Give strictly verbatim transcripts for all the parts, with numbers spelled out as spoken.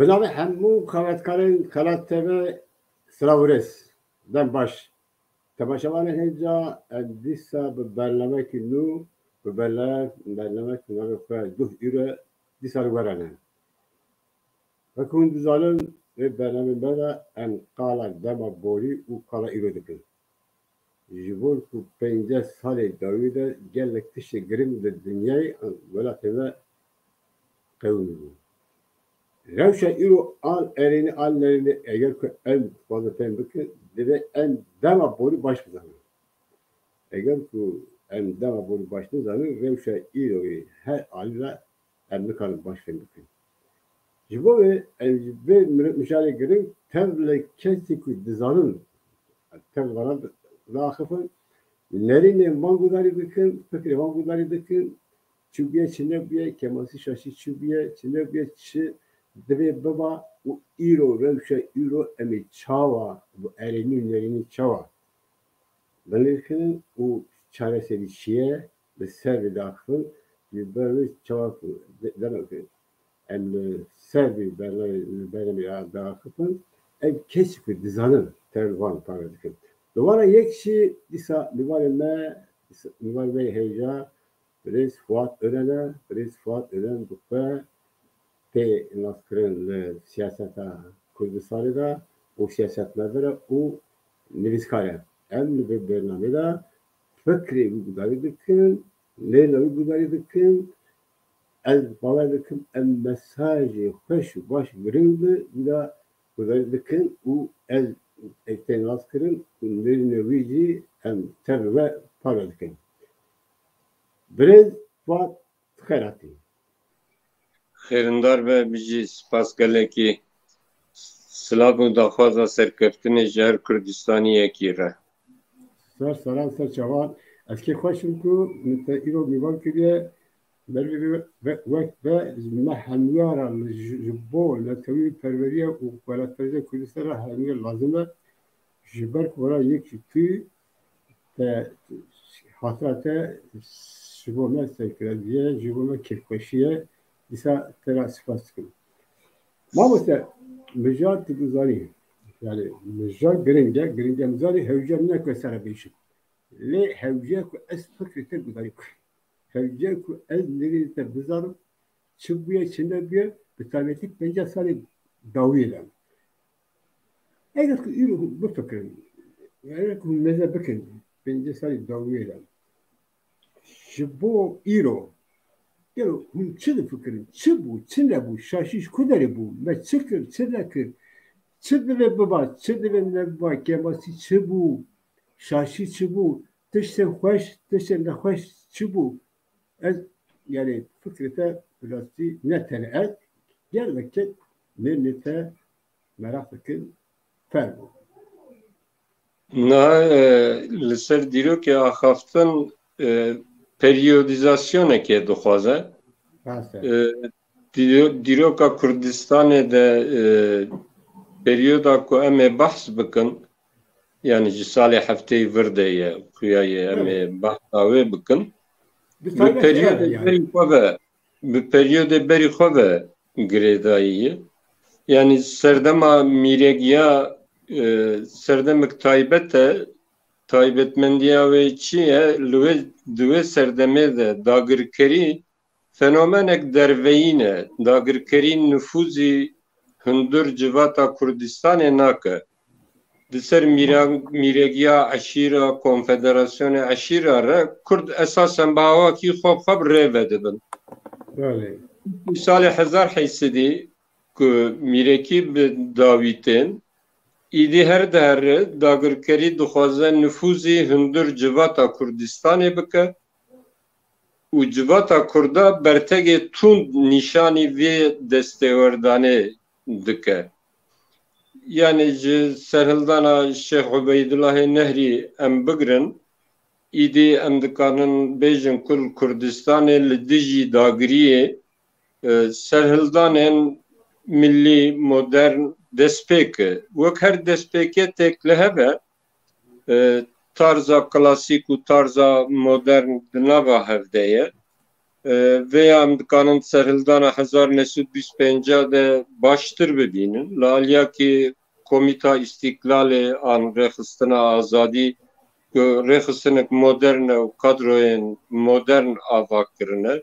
Bi navê hemû xebatkarên Xelat T V silav û rêz. Dem baş. Temaşevanên hêja, em dîsa bi bernamekî nû, bi berne-, bernamek bi navê xwe Duh Îro dîsa li we re ne. Wek hûn dizanin, vê bernamê me de em qala dema borî û qala îro dikin. Ji bo ku pêncî salê dawî de gelek tiştê giring li dinyayê an welatê me qewimî bû. Rewşa îro an erênî an nerênî eger ku em dixwazin fêm bikin, divê em dema borî baş bizanin. Eger ku em dema borî baş nizanin, rewşa îroyê her alî re em nikarin baş fêm bikin. Ji bo vê em ji vê mir-, mijarê giring tev li kesî ku dizanin, tev li wan diaxifin, nerînê wan gudarî dikin, fikrê wan gudarî dikin, çi bûye, çi nebûye, kêmasî şaşî çi bûye, çi nebûye, çi divê biba û îro, rewşa îro em ê çawa, bi erênî û nerînî çawa binirxînin û çareserî çi ye, li ser vê diaxifin, ji ber wê çawa ku de-, dema ku em li ser vê bernamê, bernamê diaxifin, ev kesî ku dizanin tev li wan parve dikin. Li wan re yek jî dîsa mivanê me, mivanê me yê hêja, Birêz Fuat Önen e. Birêz Fuat Önen bi xwe tê naskirin li siyaseta Kurdistanê de û siyasetmedar e û nivîskar e. Em li vê bernamê de fikrê wî gudarî dikin, nêrîna wî gudarî dikin. Ez bawer dikim em mesajê xweş û baş giring bi wî de gudarî dikin û ez, ez tê naskirin û nêrîna wî jî em tev li we parve dikin. Birêz Fuat, tu xêr hatî. Xêrindar be, bijî, spas gelekî. Silav û daxwaza serkeftinê ji her Kurdistaniyekî re. Ser seran, ser çavan. Ez kê xweş im ku min te îro mîvan kiriye. Merivê ve, ve, wek ve ji me hemûya re li, ji, ji bo netewî perweriya û welatperestiya Kurdistanê re hemûya lazim e. Ji ber ku wela yek ji tu te, hatira te ji bo me serkirazî ye, ji bo me kêfxweşî ye. Dîsa te re spas dikim. Mamoste, mijar tu dizanî. Yani mijar giring e, giring e mijarê, hewce ne ku ez te re bêjim. Lê hewce ku ez fikrê te gudarî bikim. Hewce ku ez nêrînê te bizanim, çi bûye, çi nebûye, bi taybetî pêncî salê dawiyê de. Eger ku îro hûn bifikirin, eger ku hûn mêze bikin, pêncî salê dawiyê de, ji bo îro, gelo hûn çi difikirin? Çi bû, çi nebû, şaşî ji ku derê bû, me çi kir, çi nekir, çi divê biba, çi divê nebiba, kêmasî çi bû, şaşî çi bû, tiştên xweş, tiştên nexweş çi bû? Ez, yani, fikrê te bi rastî ne tenê ez, gelek kes mêrnê te meraq dikin, fermo. Na, e, li ser dîrokê axaftin, e, periyodîzasyonekê dixwaze. Rast e. E, dîro-, dîroka Kurdistanê de, e, periyoda ku em ê behs bikin, yani ji salê hefteyê vir de ye, xuya ye, em ê Evet. behsa wê bikin. Bi Bi taybet periyodê yani. berî xwe ve, bi periyodê berî xwe ve girêdayî ye. Yani serdema mîregiya, e, serdemek taybet e, taybetmendiya wê çi ye? Li wê, di wê serdemê de dagirkerî fenomenek derveyî ne, dagirkerî nifûzî hundir civata Kurdistanê nake. Di ser mîra-, mîregiya eşîra, konfederasyonê eşîra re Kurd esasen bi awakî xwe bi xwe bi rê ve dibin. Belê. Salê hezar heysedî ku mîrekî bi dawî tên, îdî her dihere dagirkerî dixwaze nifûzî hundir civata Kurdistanê bike û civata Kurda bertegê tund nîşanî vê destêwerdanê dike. Yani ji serhildana Şêx Ubeydullahê Nehrî em bigirin, îdî em dikarin bêjin ku li Kurdistanê li dijî dagiriyê, e, serhildanên millî modern destpêk e. Wek her destpêkê têk li hev e, e, tarza klasîk û tarza modern di nava hev de ye. E, vê ya em dikanin serhildana hezar neh sed û bîst pênc de baştir bibînin. Li aliyakî Komîta Îstîklalê an Rêxistina Azadî ku rêxistinek modern e û kadroyên modern ava kirine.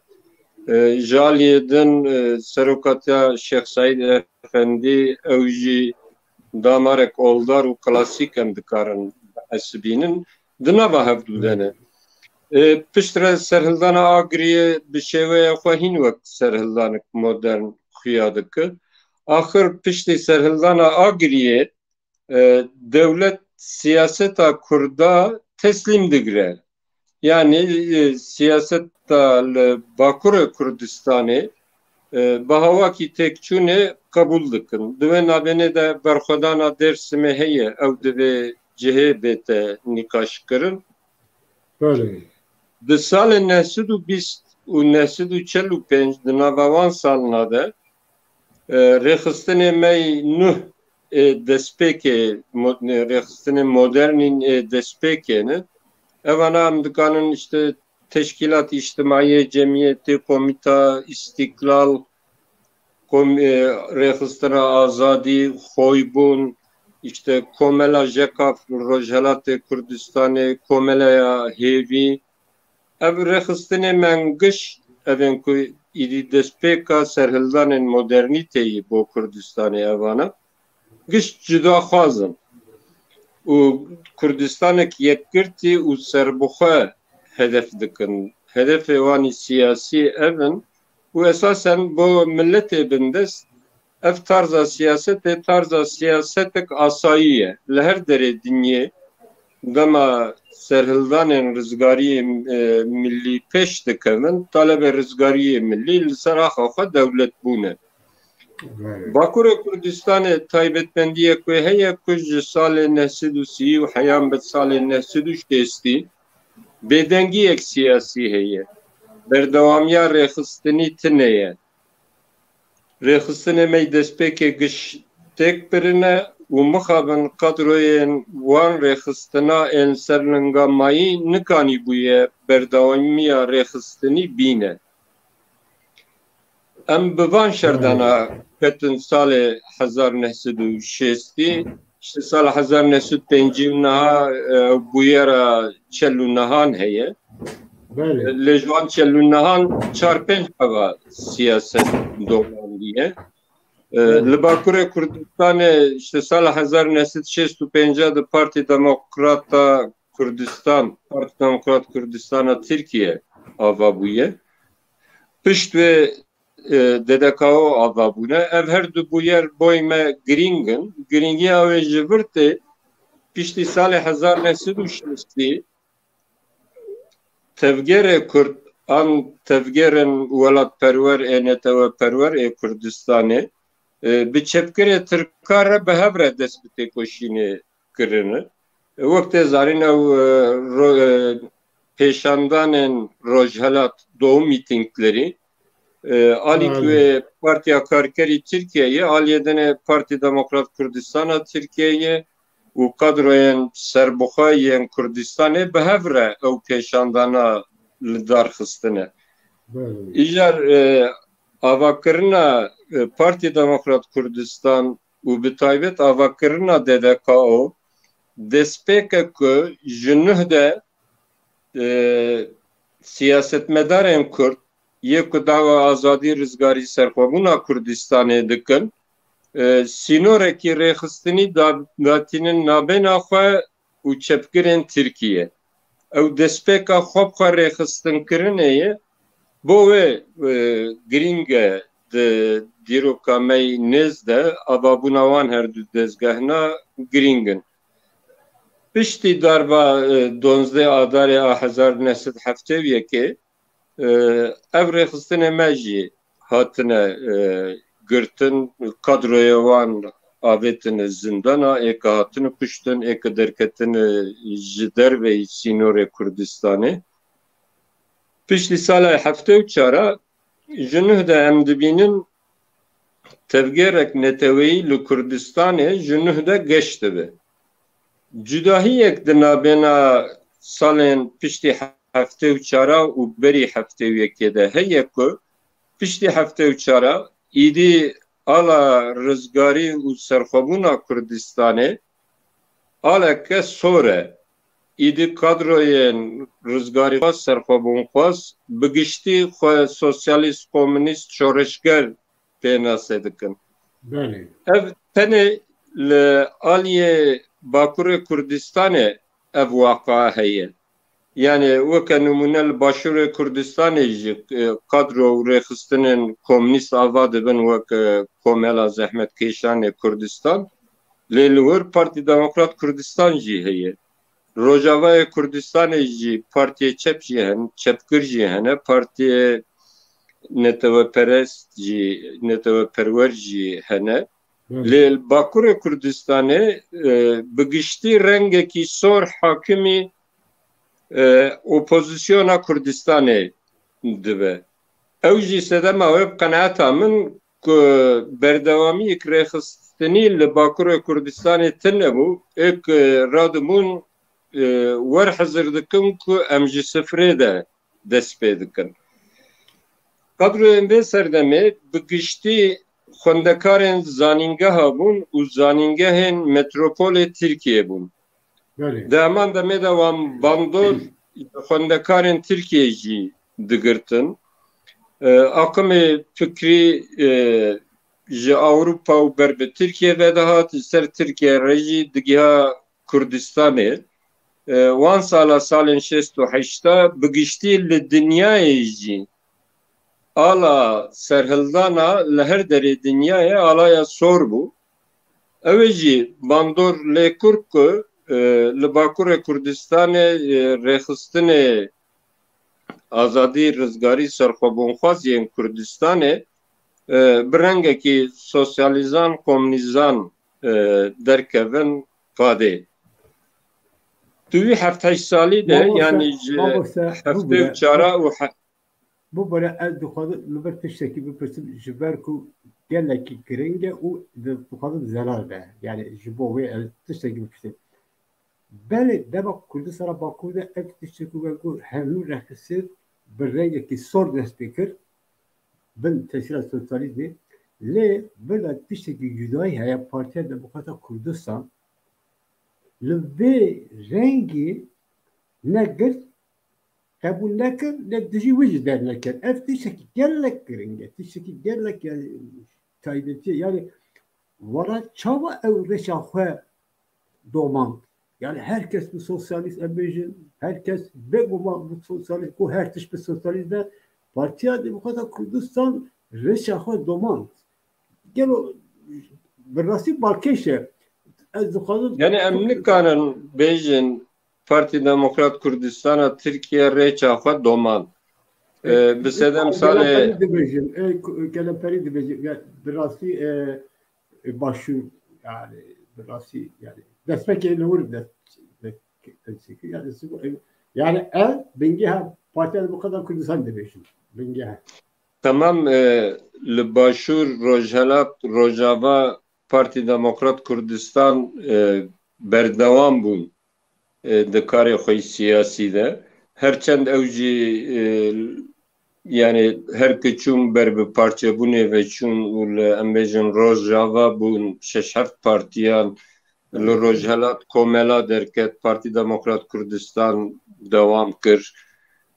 E, ji aliyê din, e, serokatiya Şêx Seîd Efendî ew jî damarek oldar û klasîk em dikarin bihesibînin. Di nava hevdû de ne. E, piştre serhildana Agiriyê bi şêweya xwe hîn wek serhildanek modern xuya dike. Axir piştî serhildana Agiriyê, e, dewlet siyaseta Kurda teslîm digire. Yanî, e, siyaseta li Bakurê Kurdistanê, e, bi hawakî têkçûnê qebûl dikin. Di wê navênê de berxwedana Dêrsimê heye, ew divê cihê bête nîqaşkirin. Belê. Di salên neh sed û bîst û neh sed û çel û pênc, di nava wan salna de, e, rêxistinê me yî nuh ê destpêkê, mo-, rêxistinê modernîn ê destpêkê ne. Evana em dikanin işte teşkîlat îctimaiyê, cemiyetê, komîta, îstîklal, kom-, e, rêxistina azadî, xoybûn, işte komela Jekaf, Rojhelatê Kurdistanê, komeleya hêvî. Ev rêxistinê mengiş, evên ku îdî destpêka serhildanên modernîteyî bo Kurdistanê evana, giş cudaxwaz in û Kurdistanek yekgirtî û serbixwe hedef dikin. Hedefê wan î siyasî ev in û esasen bo miletê bindest ev tarza siyasetê tarza siyasetek asayî ye. Li her derê dinyê dema serhildanên rizgariyê, e, millî pêş dikevin, talebê rizgariyê millî li ser axa xwe dewlet bûne. Bakurê Kurdistanê taybetmendiyek wê heye ku ji salê neh sed û sî û heyan bi salê neh sed û şêstî bêdengiyek siyasî heye. Berdewamiya rêxistinî tune ye. Rêxistinê me yî destpêkê giş têk birine û mixabin kadroyên wan rêxistina ên ser linga mayî nikanîbûye berdewamiya rêxistinî bîne. Em bi van şerdana ketin salê hezar neh sed û şêstî, işte sala hezar neh sed pêncî û niha, e, bûyera çel û nehan heye. Belê. Lê ji wan çel û nehan çar pênc heva siyaset dolandiye. E, Belê. Li Bakurê Kurdistanê işte sala hezar neh sed şêst û pênc de Partî Demokrata Kurdistan, Partî Demokrat Kurdistana Tirkiye ava bûye. Pişt wê, e, D D K O ava bûne. Ev her du bûyer boy me girîng in. Girîngiya wê ji vir tê piştî salê hezar neh sed û şêstî tevgerê Kurd an tevgerên welatperwer ê neteweperwer ê Kurdistanê, e, bi çepgirê Tirka re bi hev re dest bi têkoşînê kirine. Wek tê zanîn ew, e, ro-, e, pêşandanên Rojhelat, Doğu mîtinglerî, e, alî Belê. Wê Partiya Karkerî Tirkiyeyê, aliyê dinê Partî Demokrat Kurdistana Tirkiyeyê û kadroyên serbixwe yên Kurdistanê bi hev re ew pêşandana li dar xistine. Belê. Îcar, e, avakirina, e, Partî Demokrat Kurdistan û bi taybet avakirina D D K O destpêk e ku ji nuh de, e, siyasetmedarên Kurd yê ku dawa azadî, rizgarî, serxwebûna Kurdistanê dikin, e, sînorekî rêxistinî da-, datînin nabêna xwe û çepgirên Tirkiye. Ew destpêka xwe bi xwe rêxistinkirinê ye. Bo wê, e, girîng e di dîroka me yî nêz de avabûna wan her du dezgehna girîng in. Piştî darba, e, duwazdeh Adarê a hezar neh sed heftê û yekê, e, ev rêxistinê me jî hatine, e, girtin, kadroyê wan avêtine zindana, ê ke hatine kuştin, ê ke derketine ji derveyî sînorê Kurdistanê. Piştî sala heftê û çar a ji nuh de em dibînin tevgerek neteweyî li Kurdistanê ji nuh de geş dibe. Cudahiyek di nabêna salên piştî heftê û çara û berî heftê û yekê de heye ku piştî heftê û çara îdî ala rizgarî û serxwebûna Kurdistanê aleke sor e. Îdî kadroyên rizgarîxwaz, serxwebûnxwaz bi giştî xwe sosyalîst, komûnîst, şoreşger pênase dikin. Belê. Ev tenê li aliyê Bakurê Kurdistanê ev waqia heye. Yani weke nimûne li Başûrê Kurdistanê jî, e, kadro û rêxistinên komûnîst ava dibin wek, e, Komela Zehmetkêşanê Kurdistan. Lê li wir Partî Demokrat Kurdistan jî heye. Rojavayê Kurdistanê jî partiyê çep jî hene, çepgir jî hene, partiyê neteweperest jî, neteweperwer jî hene. Belê. Lê li Bakurê Kurdistanê, e, bi giştî rengekî sor hakimî, e, opozisyona Kurdistanê dibe. Ew jî sedema wê bi qenaeta min ku berdewamiyek rêxistinî li Bakurê Kurdistanê tune bû, ê ku radibûn, e, wer hizir dikin ku em ji sifrê de dest pê dikin. Kadroyên vê serdemê bi giştî xwendekarên zanîngeha bûn û zanîngehên metropolê Tirkiyê bûn. Belê. Di heman demê de wan bandor xwendekarên Tirkiyê jî digirtin. E, akimê fikrî, e, ji Ewropa û ber bi Tirkiye ve dihat, li ser Tirkiye re jî digiha Kurdistanê. E, wan sala, salên şêst û heşta bi giştî li dinyayê jî ala serhildana li her derê dinyayê alaya sor bû. Ew ê jî bandor lê kurt ku, e, li Bakurê Kurdistanê, e, rêxistinê azadî, rizgarî, serxwebûnxwaz yên Kurdistanê, e, bi rengekî sosyalîzan, komûnîzan, e, derkevin qadê. Tu wî heft heşt salî de, Mamoste, yanî ji mamoste, heftê û bibire. Çara û he- Bibire, ez dixwazim li vir tiştekî bipirsim, ji ber ku gelekî giring e û di-, dixwazim zelal be. Yani ji bo wê ez tiştekî bipirsim. Belê, dema Kurdistana Bakur de ev tiştekî wek ku hemû rexisir bi rengekî sor dest pê kir, bin tesîra sosyalîzmê. Lê bila tiştekî cudayî heye, Partiya Demokrata Kurdistan li vê rengî negirt, qebûl nekir, lê dijî wî jî dernekir. Ev tiştekî gelek giring e, tiştekî gelek, yani, taybetî ye. Yani, wala çawa ew rêça xwe domand? Yani, her kes bi sosyalîst em bêjin, her kes bêguman bi sosyalîst, ku her tişt bi sosyalîst de, Partiya Demokrata Kurdistan rêça xwe domand. Gelo bi rastî balkêş e. Ez dixwazim Yani em nikarin bêjin Partî Demokrat Kurdistana Tirkiye rêça xwe doman. E, E, bi sedem salê Kelemperî dibêjin, e, ku-, Kelemperî dibêjin. Ya, bi rastî, e, e, başûr, yani, bi rastî, yani, destpêkê li wir dest, dest, dest, yani, sibu-, e, yani, ev bingeha Partiya Demokrata Kurdistan dibêjin. Bingeha. Temam, e, li Başûr, Rojhelat, Rojava, Partî Demokrat Kurdistan, e, berdewam bûn, e, di karê xwe yî siyasî de. Her çend ew jî, e, yani her ku çûn ber bi parçebûnê ve çûn û li, em bêjin, Rojava bûn şeş heft partiyan, li Rojhelat komela derket, Partî Demokrat Kurdistan dewam kir.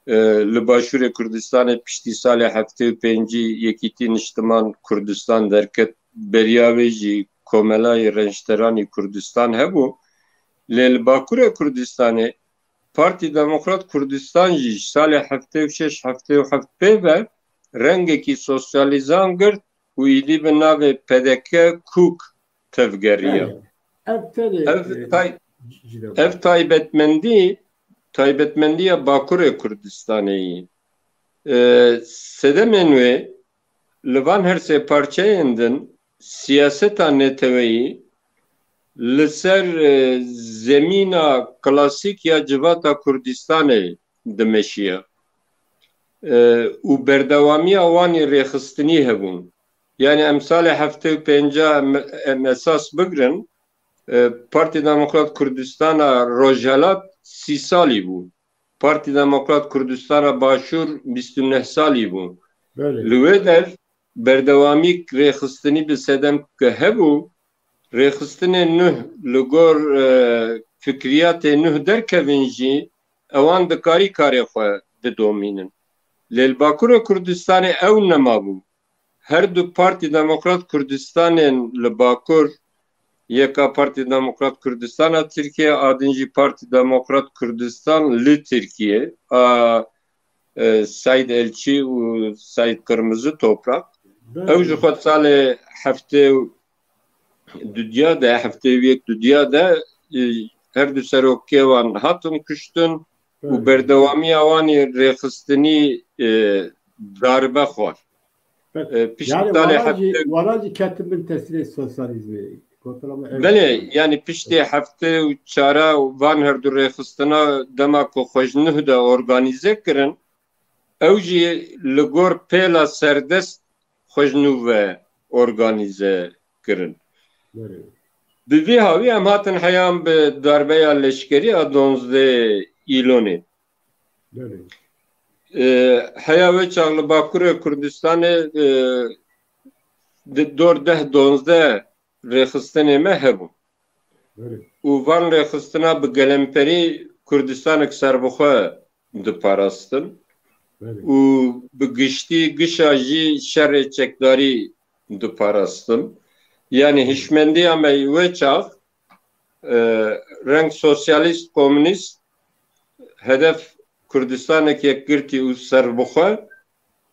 E, li Başûrê Kurdistanê piştî salê heftê û pêncî Yekîtî Niştiman Kurdistan derket. Beriya wê jî Komelayê Renşteranî Kurdistan hebû. Lê li Bakurê Kurdistanê Partî Demokrat Kurdistan jî ji salê heftê û şeş heftê û heft pê ve rengekî sosyalîzan girt û îdî bi navê P D K kûk tevgeriya. Belê. Ev tenê, Ev e, tay-, ji-, ji de ev taybetmendî, taybetmendiya Bakurê Kurdistanê yî. E, sedemên wê li van her sê parçeyên din siyaseta neteweyî li ser, e, zemîna klasîk ya civata Kurdistanê dimeşiya. E, û berdewamiya wan ê rêxistinî hebûn. Yani em salê heftê û pênca em, em esas bigrin, e, Partî Demokrat Kurdistana Rojhelat sî salî bû. Partî Demokrat Kurdistana Başûr bîst û neh salî bû. Belê. Li wê der berdewamîk rêxistinî bi sedem ke hebû, rêxistinên nuh li gor, e, fikriyatê nuh derkevin jî ewan dikarî karê xwe bidomînin. Lê li Bakurê Kurdistanê ew nemabû. Her du Partî Demokrat Kurdistanên li Bakur, yeka Partî Demokrat Kurdistana Tirkiye, a din jî Partî Demokrat Kurdistan li Tirkiye, a, e, Seîd Elçî û Seîd Qirmizi Toprak. Belê. Ew ji xwe salê heftê û dudiya de, heftê û yek dudiya de, e, her du serokê wan hatin kuştin û Belê. berdewamiya wan ê rêxistinî, e, darbe xwar. Belê. E, piştî Yani salê wana jî, heftê wana jî ketin bin tesîrê sosyalîzmê. Gotin ama evet. Belê, yani piştê heftê û çara van her du rêxistina dema ku xwe ji nuh de organîze kirin, ew jî li gor pêla serdest xwe ji nû ve organîze kirin. Belê. Bi vî hawî em hatin heyan bi darbeya leşkerî a donzdeh Îlonê. Belê. E, heya wê çax li Bakurê Kurdistanê, e, di dor deh donzdeh rêxistinê me hebûn. Belê. Û van rêxistina bi gelemperî Kurdistanek serbixwe diparastin. Belê. Û bi giştî gişa jî şerê çekdarî diparastin. Yani hişmendiya me wê çax, e, reng sosyalîst, komûnîst, hedef Kurdistanek yekgirtî û serbixwe,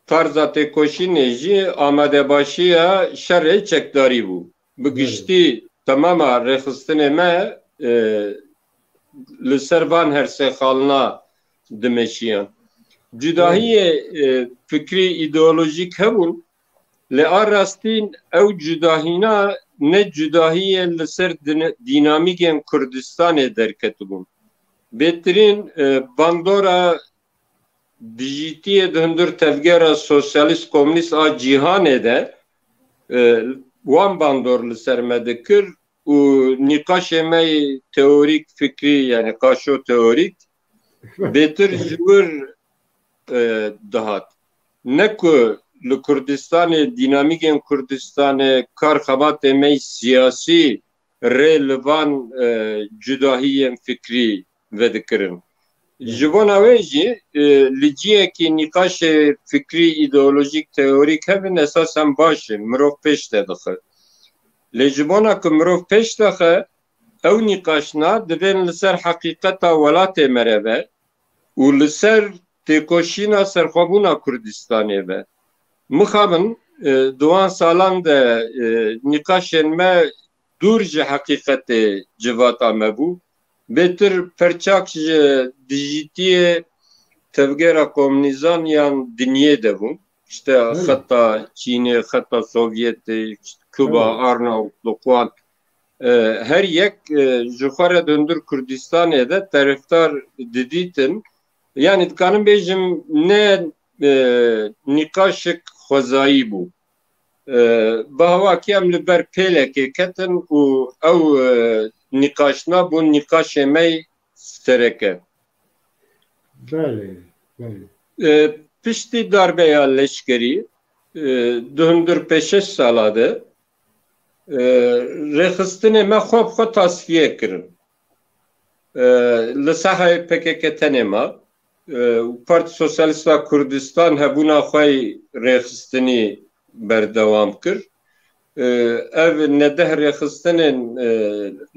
tarza têkoşînê jî amadebaşiya şerê çekdarî bû. Bi Belê. giştî temama rêxistinê me, e, li ser van her sê xalina dimeşiyan. Cudahiyê, e, fikrî, îdeolojîk hebûn, lê a rastîn ew cudahîna ne cudahiyê li ser din-, dînamîkên Kurdistanê derketibûn. Bêtirîn, e, bandora dijîtiyê di hundir tevgera sosyalîst komûnîst a cîhanê de, e, wan bandor li ser me dikir û nîqaşê me yê teorîk, fikrî, yani qaşo teorîk, bêtir ji wir, e, dihat. Ne ku li Kurdistanê, dînamîkên Kurdistanê, kar xebatê me yê siyasî rê li van, e, cudahiyên fikrî vedikirin. Ji bona wê jî, e, li ciyekî nîqaşê fikrî, îdeolojîk, teorîk hebin, esasen baş e, mirov pêş de dixe. Lê ji bona ku mirov pêş dixe, ew nîqaşna divên li ser heqîqeta welatê me re be û li ser têkoşîna serxwebûna Kurdistanê be. Mixabin, e, di wan salan de, e, nîqaşên me dûr ji heqîqetê civata me bû. Bêtir perçak ji dijîtiyê tevgera komûnîzan yan dinyê de bûn. İşte Belê. xeta Çînê, xeta Sovyetê, Kuba, Belê. Arnavutluq, wan. E, her yek, e, ji xwe re di hundir Kurdistanê de terefdar didîtin. Yani dikarim bêjim ne, e, nîqaşek xwezayî bû. E, bi hawakî em li ber pêlekê ketin û ew, e, nîqaşna bûn nîqaşê me yê sereke. Belê, belê. E, piştî darbeya leşkerî, e, di hundir pêşeş sala de, e, rêxistinê me xwe bi xwe tasfiye kirin. E, li sahayê P K K tenê ma, e, û Partî Sosyalîst a Kurdistan hebûna xwe yê rêxistinî berdewam kir. E, ev ne deh rêxistinên, e,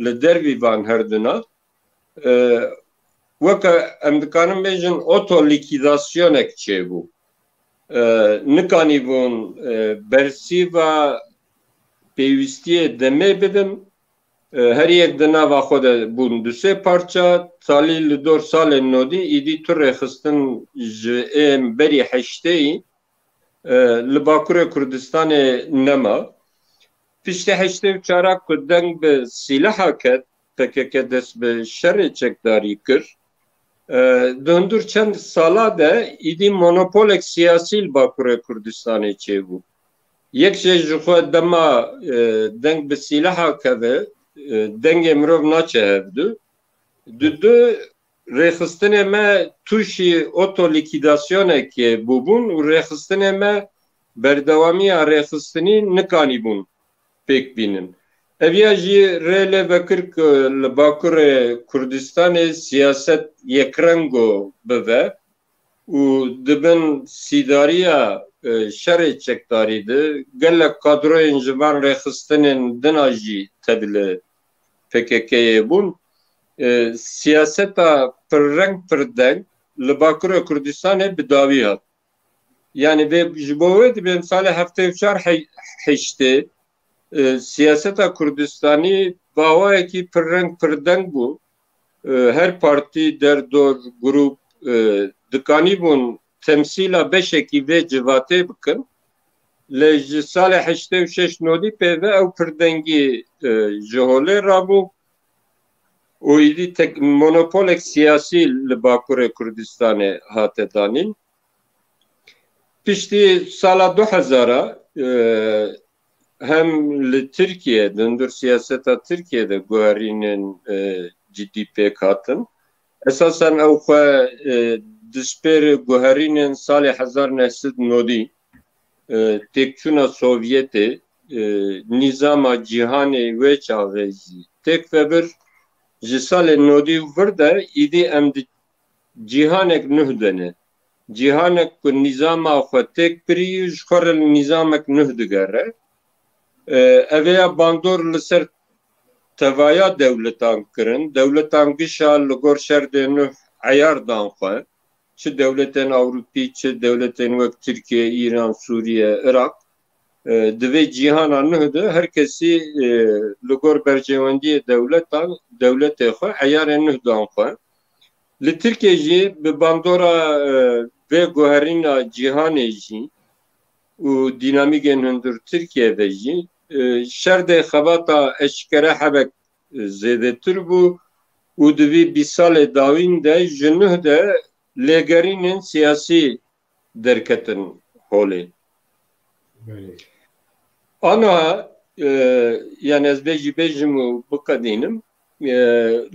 li dervî van herduna, e, weke em dikarin bêjin, otolîkîdasyonek çêbû. E, nikanîbûn, e, bersîva pêwîstiyê demê bidin. E, her yek di nava xwe de bûn du sê parça. Talî li dor salên nodî îdî tu rêxistin ji ên berî heşteyî, e, li Bakurê Kurdistanê nema. Piştî heştê û çar ku deng bi sîleha ket, P K K dest bi şerê çekdarî kir. E, di hundir çend sala de îdî monopolek siyasî li Bakurê Kurdistanê çêbû. Yek jê ji xwe dema, e, deng bi sîleha keve, e, dengê mirov naçe hevdu. Di du rêxistinê me tûşî otolîkîdasyonekê bûbûn û rêxistinê me berdewamiya rêxistinî nikanîbûn pêk bînin. Eviya jî rê lê vekir ku li Bakurê Kurdistanê siyaset yekrengo bibe û di bin sîdariya, e, şerê çekdarî de gelek kadroyên ji van rêxistinên din a jî tevî li P K K'yê bûn. E, siyaseta pirreng pirdeng li Bakurê Kurdistanê bi dawî hat. Yani vê, ji bo wê dibên salê heftê û çar he-, heştê, e, siyaseta Kurdistanî bi awayekî pirreng pirdeng bû. E, her partî, derdor, grûp, e, dikanîbûn temsîla beşekî vê civatê bikin. Lê ji salê heştê û şeş nodî pê ve ew pirdengî, e, ji holê rabû û îdî tek monopolek siyasî li Bakurê Kurdistanê hate danîn. Piştî sala du hezar a, e, hem li Tirkiye, di hundir siyaseta Tirkiye de guherînên, e, cidî pêk hatin. Esasen ew xwe, e, dispêre guherînên salê hezar neh sed nodî, e, têkçûna Sovyetê, e, nîzama cîhanê wê çaxê jî têk vebir. Ji salê nodî û vir de îdî em di cîhanek nuh de ne. Cîhanek ku nîzama xwe têk birî, ji xwe re li nîzamek nuh digere. E, ev ya bandor li ser tevaya dewletan kirin. Dewletan gişa li gor şerdê nuh eyar dan xwe. Çi dewletên Ewropî, çi dewletên wek Tirkiye, Îran, Sûriye, Iraq. E, di vê cîhana nuh de her kesî, e, li gor berjewendiyê dewletan, dewletê xwe, eyarên nuh dan xwe. Li Tirkiye jî bi bandora, e, vê guherîna cîhanê jî û dînamîkên hundir Tirkiye ve jî, e, şerdê xebata eşkere hebek, e, zêdetir bû û di vî bîst salê dawîn de ji nuh de lêgerînên siyasî derketin holê. Belê. Ana, e, yani ez bê jî bêjim û biqedînim, e,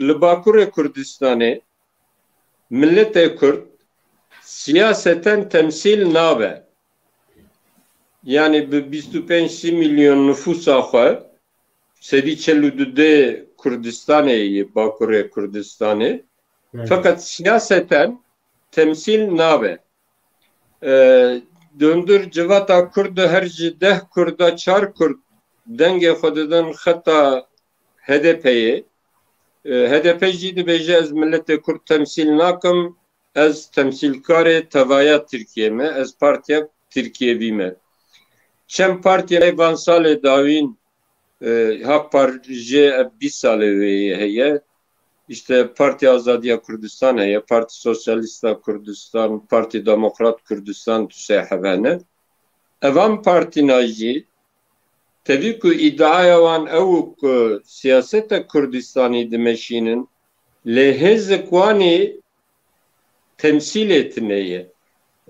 li Bakurê Kurdistanê miletê Kurd siyaseten temsîl nabe. Yani bi bîst û pênc sî milyon nifûsa xwe, sedî çel û du dê Kurdistanê yê, Bakurê Kurdistanê. Evet. Feqet siyaseten temsîl nabe. E, di hundir civata Kurd de her ji deh Kurda çar Kurd dengê xwe didin xeta H D P'yê. E, H D P jî dibêje, ez miletê Kurd temsîl nakim, ez temsîlkarê tevaya Tirkiye me, ez partiya Tirkiyevî me. Çend partiya van salê dawîn, e, Hak Par-, jê ev bîst salê wê heye. İşte Partiya Azadiya Kurdistan heye, Parti Sosyalista Kurdistan, Parti Demokrat Kurdistan tu sê hevene. Evan partîna jî tevî ku îdiaya wan ew û ku siyaseta Kurdistanî dimeşînin, lê hêzik wanî temsîlê tune ye.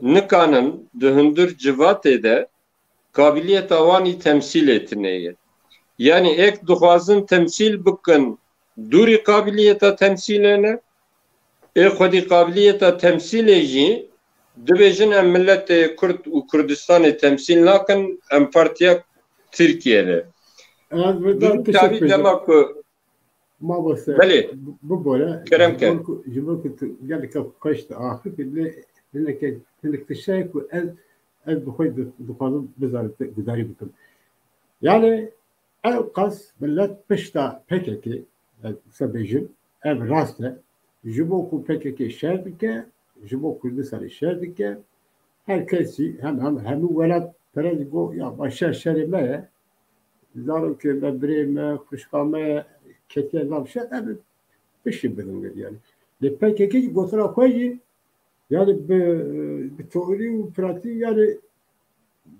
Nikanin di hundir civatê de kabiliyeta wanî temsîlê tune ye. Yani êk dixwazin temsîl bikin, dûrî kabiliyeta temsîlê ne, ê xwedî qabiliyeta temsîlê jî dibêjin, em miletê Kurd û Kurdistanê temsîl nakin, em partiya Tirkiye ne. Ez bi Dûrî tiştek çavî bêjim. Dema ku Mamoste, Belê. Bibore, Kerem ji bo ke. Ku, ji bo ku tu gelek xweş diaxivî, lê hineke, hinek tiştê ku ez, ez bi xwe di-, dixwazim bizanim, te gudarî bikim. Yani, ew qas millet pişta P K K, ez wisa bêjim, ev rast e. Ji bo ku P K K şer dike, ji bo Kurdistanê şer dike, her kesî hem, hem, hemû welatperest go, ya, ba şer şerê me ye. Zarokê me, birê me, xwişka me ketiye nav şer, em piştî bidin yani. Lê P K K jî gotina xwe jî, yani bi, bi teorî û pratîk yani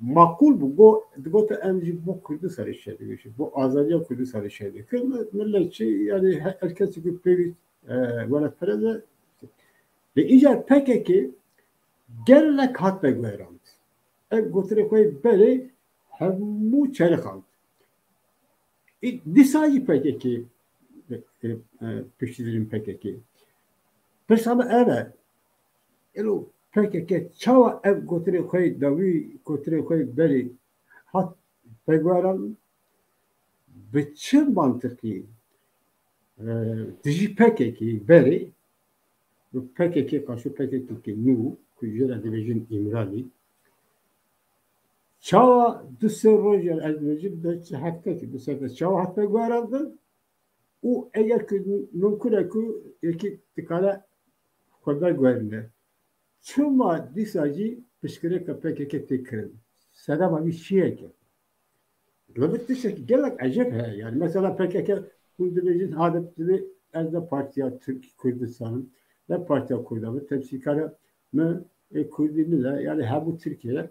makul bû. Go, digote em jî bo Kurdistanê şer dibêjin, bo azadiya Kurdistanê şer dikin. Millet çi, yani he-, her kesî ku pêwîst, e, welatperest e. Lê îcar P K K gelek hat veguherand. Ev gotinê xwe belê hemû çerixand. Î, dîsa jî P K K, e, e, piştî dirîn P K K. Pirsa me ev e. Elo P K K çawa ev gotinê xwe yê dawî, gotinê xwe yê berê hat veguheran? Bi çi mantiqî, e, dijî P K K berê, bi P K K qaşo P K K ke nû, ku jê re dibêjin Îmralî, çawa du sê roj, yani ez dibêjim, belkî heftekî, du sê çawa hat veguherandin? Û eger ku mimkun e ku yekî dikare xwe veguherîne, çima dîsa jî piştgirêka P K K tê kirin? Sedema wî çi ye ki? Li vir tiştekî gelek ecêb heye. Yani mesela P K K hûn dibêjin, ha, dibê ez ne Partiya Tirk Kurdistan im, ne Partiya Kurdan im, temsîlkara min ê Kurdî min e, yani hemû Tirkiye.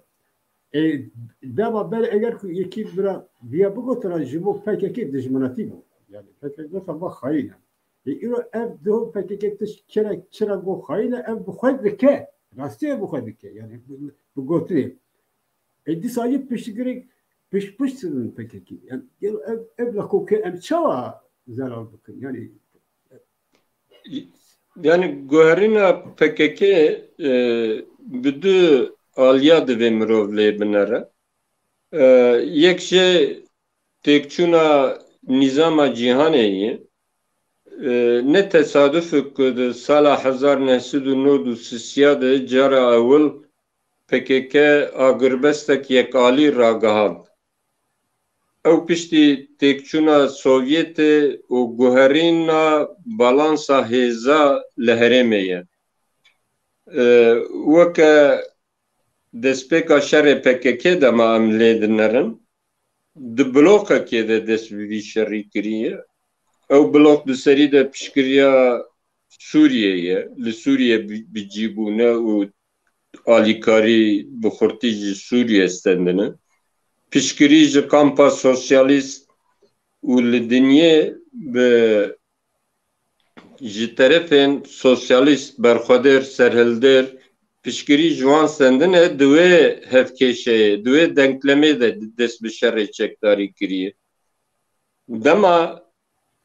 E, dema ber eger ku yekî bira viya bigotina, ji bo P K K dijminatî bû. Yani P K K gotina me xayîn e. E, îro ev diho P K K tişt kere, çira got xayîn e, ev bi xwe dike. Rastî ev bi xwe dike. Yani bi, bi gotinê. E, dîsa yê piştgirêk pişt pişt sidin P K K. Yani ev, ev lakoke em çawa zelal bikin? Yani Yani guherîna P K K, e, bi du aliya divê mirov lê binere. E, yek jê têkçûna nîzama cîhanê ye. E, ne tesaduf e ku di sala hezar neh sed û nod û sisiya de cara ewil P K K agirbestek yekalî ragihand. Ew piştî têkçûna Sovyetê û guherîna balansa hêza li herêmê ye. E, weke destpêka şerê P K K de ma em lê dinerin, di blokekê de dest bi vî şerî kiriye. Ew blok di serî de piştgiriya Sûriyê ye. Li Sûriyê bi, bi cî bûne û alîkarî bi xurtî ji Sûriyê stendine. Piştgirî ji kampa sosyalîst û li dinyê bi, ji terefên sosyalîst, berxwedêr, serhildir, piştgirî ji wan stendine, di wê hevkêşeyê, di wê denklemê de dest bi şerê çekdarî kiriye. Dema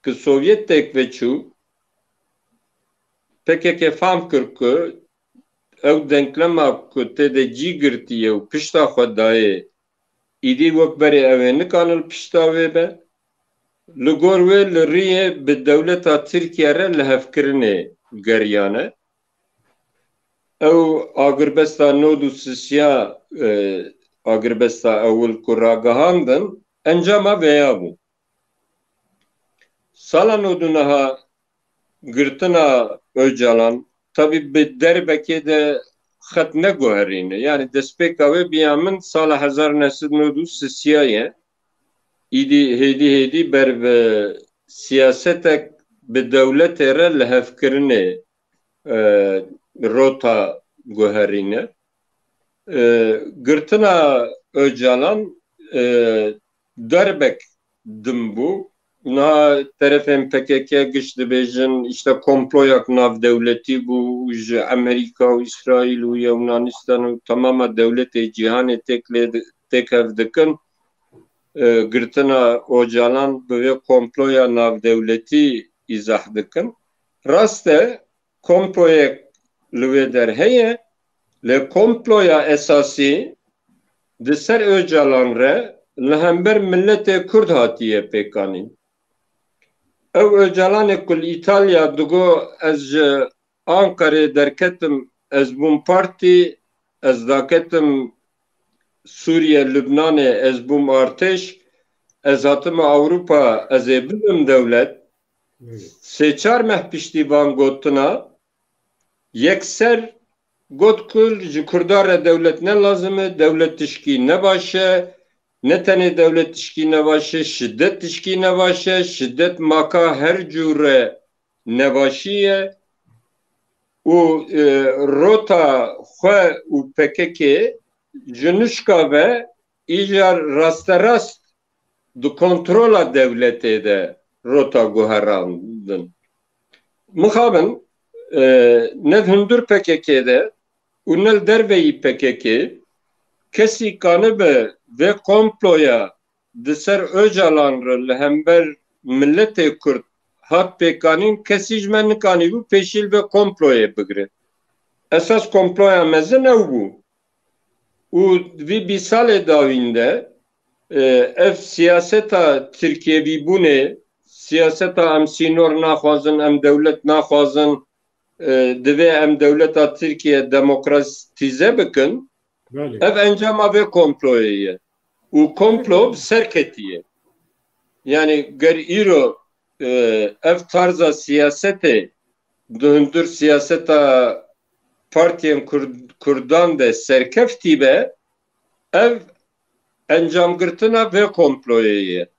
ku Sovyet têk veçû, P K K fam kir ku ew denklema ku tê de cî girtiye û pişta xwe dayê, îdî wek berê ew ê nikanin pişta wê be. Li gor wê li riyê bi dewleta Tirkiye re lihevkirinê geriyane. Ew agirbesta nod û sisiya, e, agirbesta ewil ku ragihandin, encama vêya bû. Sala nod û neha girtina Ocalan, tabî bi derbekê de xet neguherîne. Yani destpêka wê biya min sala hezar neh sed nod û sisiya ye. Îdî hêdî hêdî ber bi siyasetek bi dewletê re lihevkirinê, e, rota guherîne. E, girtina Ocalan, e, derbek din bû. Niha terefên P K K giş dibêjin, işte komployak navdewletî bû, ji Amerîka û Îsraîl û Yewnanistan û temama dewletê cîhanê têk lê di-, têkev dikin. E, girtina Ocalan bi vê komploya navdewletî îzah dikin. Rast e, komployek li wê der heye, lê komploya esasî di ser Ocalan re li hember miletê Kurd hatiye pêkanîn. Ew Ocalanê ku li Îtalya digo, ez ji Ankarê derketim, ez bûm partî, ez daketim Sûriye, Lubnanê, ez bûm artêş, ez hatime Ewropa, ez ê bibim dewlet. Sê çar meh piştî van gotina, yekser got ku ji Kurdan re dewlet ne lazim e, dewlet tişkî ne baş e, ne tenê dewlet tişkî ne baş e, şiddet tişkî ne baş e, şiddet maka her cûre nebaşî ye û, e, rota xwe û P K K ji nuşka ve îcar rasterast di kontrola dewletê de rota guherandin. Mixabin, e, ne di hundir P K K de û ne li derveyî P K K kesî kanibe vê komploya di ser Ocalan re li hember miletê Kurd hat pêkanîn, kesî ji me nikanîbû pêşî li vê komployê bigire. Esas komploya mezin ew bû. Û vî bîst salê dawîn de, e, ev siyaseta Tirkiyevîbûnê, siyaseta em sînor naxwazin, em dewlet naxwazin, e, divê em dewleta Tirkiye demokratîze bikin, Belê. Ev encama vê komployê ye. Û komplo bi ser ketiye. Yani ger îro, e, ev tarza siyasetê di hundir siyaseta partiyên Kurd-, Kurdan de serkeftî be, ev encamgirtina vê komployê ye.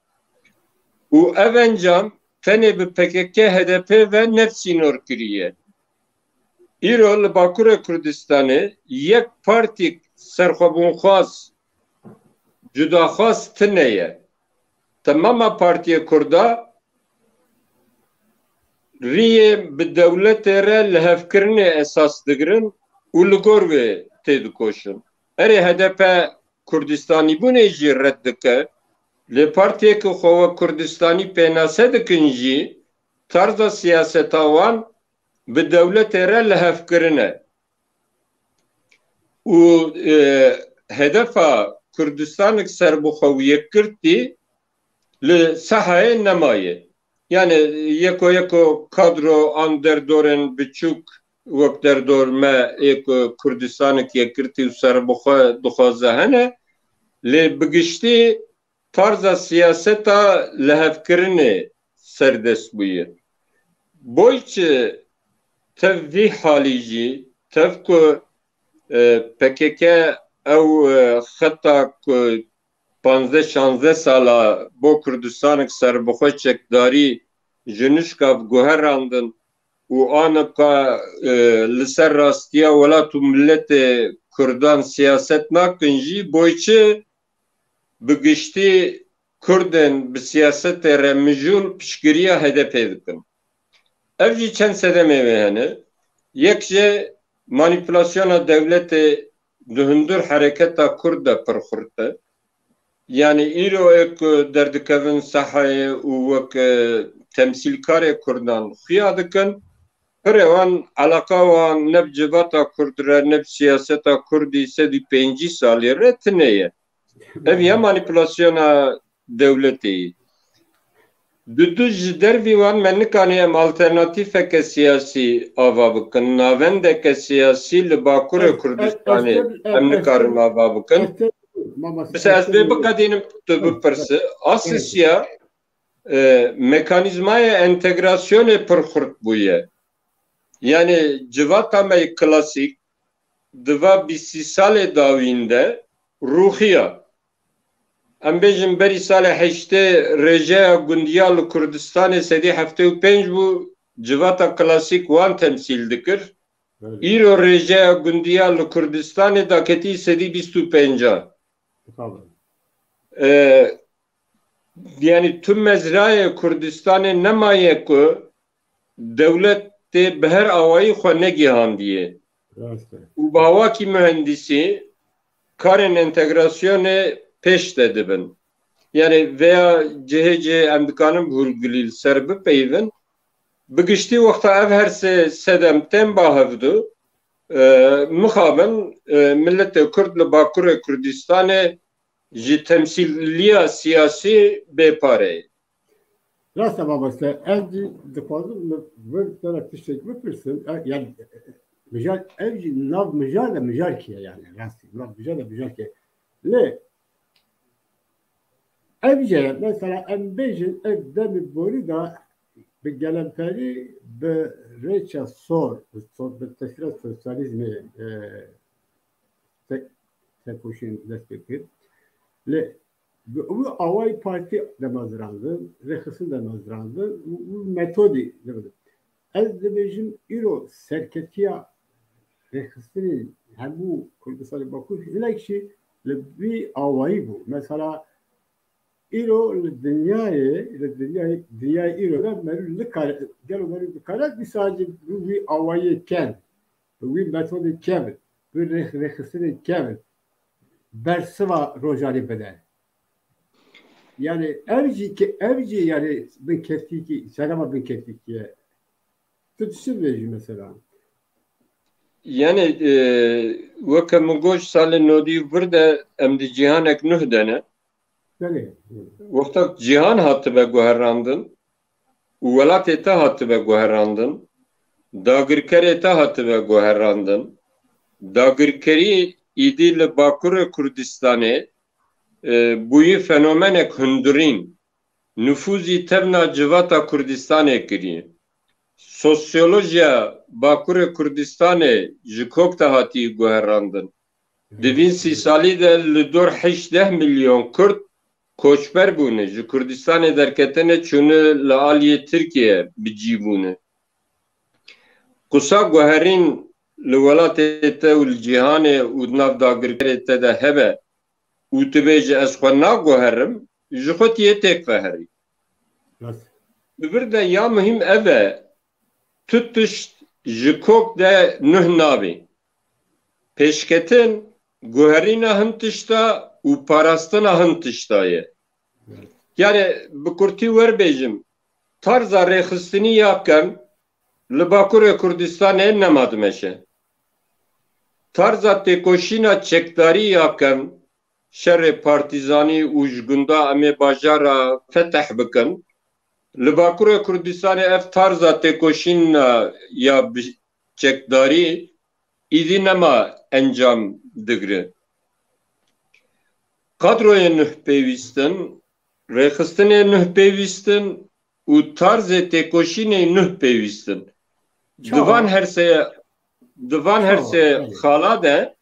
Û ev encam tenê bi P K K H D P ve ne sînor kiriye. Îro li Bakurê Kurdistanê yek partîk serxwebûnxwaz, cudaxwaz tune ye. Temama partiyê Kurda riyê bi dewletê re lihevkirinê esas digirin û li gor wê têdikoşin. Erê, H D P Kurdistanîbûnê jî red dike, lê partiyeke xwe wek Kurdistanî pênase dikin jî, tarza siyaseta wan bi dewletê re lihevkirin e. Û, e, hedefa Kurdistanek serbixwe û yekgirtî li sahayê nemaye. Yani yeko yeko kadro an derdorên biçûk wek derdor me ê ku Kurdistanek yekgirtî û serbixwe dixwaze hene, lê bi giştî tarza siyaseta lihevkirinê serdest bûye. Boyçi tev vî halî jî, tev ku, e, P K K ew, e, xeta ku panzdeh şanzdeh sala bo Kurdistanek serbixwe çekdarî ji nişka bi guherandin û anika, e, li ser rastiya welat û miletê Kurdan siyaset nakin jî, Boyçi bi giştî Kurdên bi siyasetê re mijûl piştgiriya H D P dikin. Ev jî çend sedemê wê hene. Yek jê manîpulasyona dewletê di hundir hereketa Kurd de pir xurt e. Yani îro ê ku derdikevin sahayê û wek, e, temsîlkarê Kurdan xuya dikin, pirê wan, eleqa wan ne bi civata Kurd re ne bi siyaseta Kurdî sedî pêncî salî re tune ye. Ev ya manîpulasyona dewletê ye. Di du ji dervî wan me nikanî em alternatîfeke siyasî ava bikin, navendeke siyasî li Bakurê Kurdistanê em nikarin ava bikin. Bisa ez vê biqedînim, tu bipirsi. Asisya, e, mekanîzmayê entegrasyonê pir xurt bûye. Yani civata me klasîk di va bîst salê dawîn de rûxiya. Em bêjin berî salê heştê rêjeya gundiya li Kurdistanê sedî heftê û pênc bû, civata klasîk wan temsîl dikir. Belê. Îro rêjeya gundiya li Kurdistanê daketî sedî bîst û pênc. Tabii. E, yani tu mezrayê Kurdistanê nemaye ku dewletê bi her awayî xwe negihandiye. Rast e. Û bi awakî muhendisî karên entegrasyonê pêş de dibin. Yani veya cihê cihê em dikarin bi hûrgilî li ser bipeyivin. Bi giştî wexta ev her sê sedem tên ba hevdu, e, mixabin, e, miletê Kurd li Bakurê Kurdistanê ji temsîliya siyasî bêpare ye. Rast e mamoste, ez jî dixwazim min vir te re tiştek bipirsim. E, yani, e, e, mijar, ev jî nav mijar de mijarkî ye yani, rastî, nav mijar de mijarkî ye. Lê ev jî, mesela em bêjin, ev demê borî de bi gelemperî, bi rêça sor, bi so-, bi teşkîla sosyalîzmê, e, te-, tekoşîn dest pê kir. Lê bi wî awayî partî demezrandin, rêxistin demezrandin û, û metodî demezrandin. Ez dibêjim îro serketiya rêxistinê hemû Kurdistanê Bakur hinek jî li vî awayî bû. Mesela îro li dinyayê, li dinyayê, dinyayê îro de merû nikare, gelo merû dikare dîsa jî bi wî awayî kevin, bi wî metodê kevin, bi rêx-, rêxistinê kevin bersiva rojanê bide. Yani ev jî ke-, ev jî yani binkeftîkî, serema binkeftîkî ye. Tu tişt bêjî mesela. Yani e, weke min goş salê nodî vir de em di cîhanek nuh de ne. Belê. Wexta cîhan hatibe guherandin û welatê te hatibe guherandin, dagirkerê te hatibe guherandin. Dagirkerî îdî li Bakurê Kurdistanê e, bûyî fenomenek hundirîn. Nifûzî tevna civata Kurdistanê kiriye. Sosyolojiya Bakurê Kurdistanê ji kok de hatiye guherandin. Di vî sî salî de li dor heşt deh milyon Kurd koçber bûne, ji Kurdistanê derketine çûne li aliyê Tirkiye bi cî bûne. Qûsa guherîn li welatê te û li cîhanê û di nav dagirkerê te de hebe û tu bêjî ez xwe naguherim, ji xwe tu yê têk veherî. Rast. Li vir de ya muhîm ev e, tu tişt ji kok de nuh nabî. Pêşketin, guherîna hin tişta û parastina hin tişta ye. Yani bi kurtî werbêjim, tarza rêxistinî ya kevn li Bakurê Kurdistanê nema dimeşe. Tarza têkoşîna çekdarî ya kevn, şerê partîzanî û ji gunda em ê bajara feteh bikin, li Bakurê Kurdistanê ev tarza têkoşîna ya bi çekdarî îdî nema encam digre. Kadroyê nuh pêwîst in, rêxistinê nuh pêwîst in û tarzê têkoşînê nuh pêwîst in. Di van her sê, di van her sê xala de,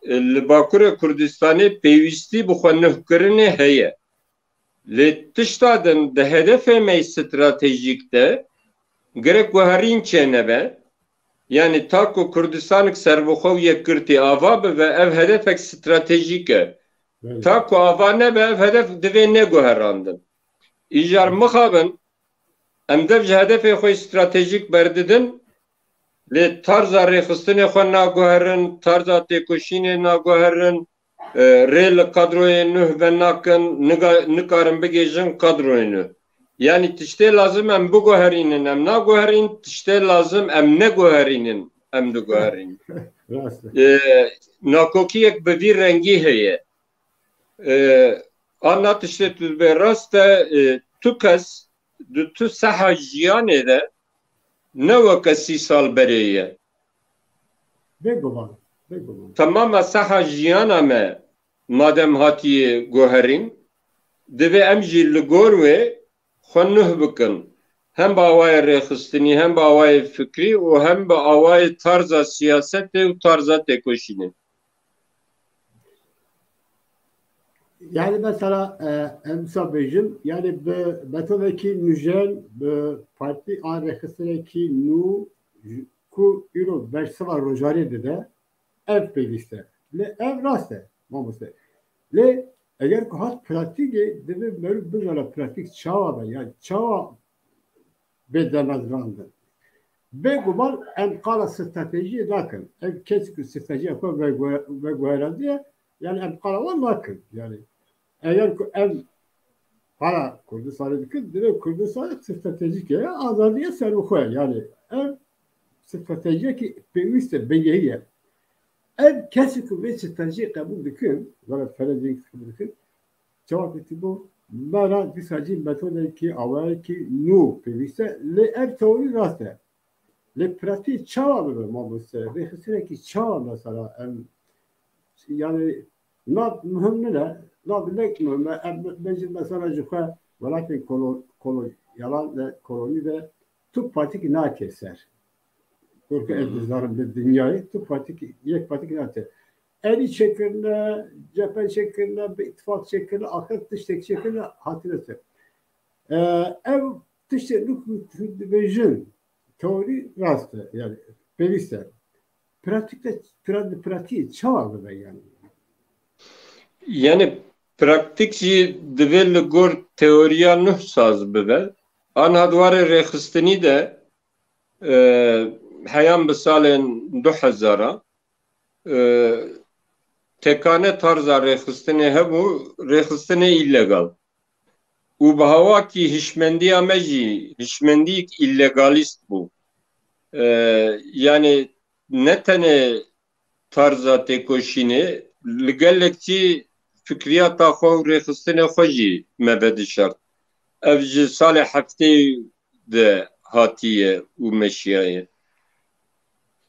e, li Bakurê Kurdistanê pêwîstî bi xwe nuhkirinê heye. Lê tişta din di hedefê me stratejîk de gerek guherîn çênebe. Yanî ta ku Kurdistanek serbixwe û yekgirtî ava bibe, ev hedefek stratejîk e. Ta ku ava nebe, ev hedef divê neguherandin. Îcar mixabin, em dev ji hedefê xwe stratejîk berdidin, lê tarza rêxistinê xwe naguherin, tarza têkoşînê naguherin, e, rê li kadroyê nuh venakin, nika-, nikarin bigêjin kadroyê nuh. Yanî tiştê lazim em biguherînin, em naguherîn, tiştê lazim em neguherînin, em diguherîn. Rast e. E, nakokiyek bi vî rengî heye. E, ana tiştê tu dibê rast e, e, tu kes di tu seha jiyanê de ne weke sî sal berê ye. Bêguman, bêguman. Temama seha jiyana me madem hatiye guherîn, divê em jî li gor wê xwe nuh bikin. Hem bi awayê rêxistinî, hem bi awayê fikrî û hem bi awayê tarza siyasetê û tarza têkoşînê. Yani mesela e, em wisa bêjin, yani bi metodekî nûjen, bi partî an rêxistinekî nû ku îro bersiva rojarê dide, ev pêwîst e. Lê ev rast e, mamoste. Lê eger ku hat pratîkê, divê meriv bizane pratîk çawa be, yani çawa bê demezdandin. Bêguman em qala stratejiyê nakin. Ev kes ku stratejiya xwe veguhe-, veguherandiye, yani em qala wan nakin. Yani eger ku em para Kurdistanê dikin, divê Kurdistanê stratejîk ye, azadiye serbixwe ye. Yani ev stratejiyekî pêwîst e, bingehî ye. Ev kesî ku vê stratejiyê qebûl dikin, were Ferenc Dînk qebûl dikin, çawa kutî bû, me re dîsa jî metodekî, awayekî nû pêwîst e, lê ev teorî rast e. Lê pratîk çawa bibe mamoste? Rêxistinekî çawa mesela em, yani na muhim nine, na dilek muhim e. Em bêjin mesela ji xwe welatên kolo-, kolonyalan de, kolonî de tu partîkî nake ser. Weke ez dizanim li dinyayê tu partîkî, yek partîkî nake. Erî çêkirine, cephe çêkirine, bi îtifaq çêkirine, axir tiştek çêkirine hatine ser. E, ev tiştê li ku tu dibêjin teorî rast e, yani pêwîst e. Pratîkte, pra-, pratîkê çawa bibe yani? Yani praktîk jî divê li gor teoriya nuh saz bibe. Anha di warê rêxistinî de, e, heyan bi salên du hezar a, e, tekane tarza rêxistinê hebû, rêxistinê îlegal. û bi hawakî hişmendiya me jî hişmendiyek îlegalîst bû. E, yani ne tenê tarza têkoşînê, li gelek jî fikriyata xwe û rêxistinê xwe jî me vedişart. Ev ji salê heftê de hatiye û meşiyaye.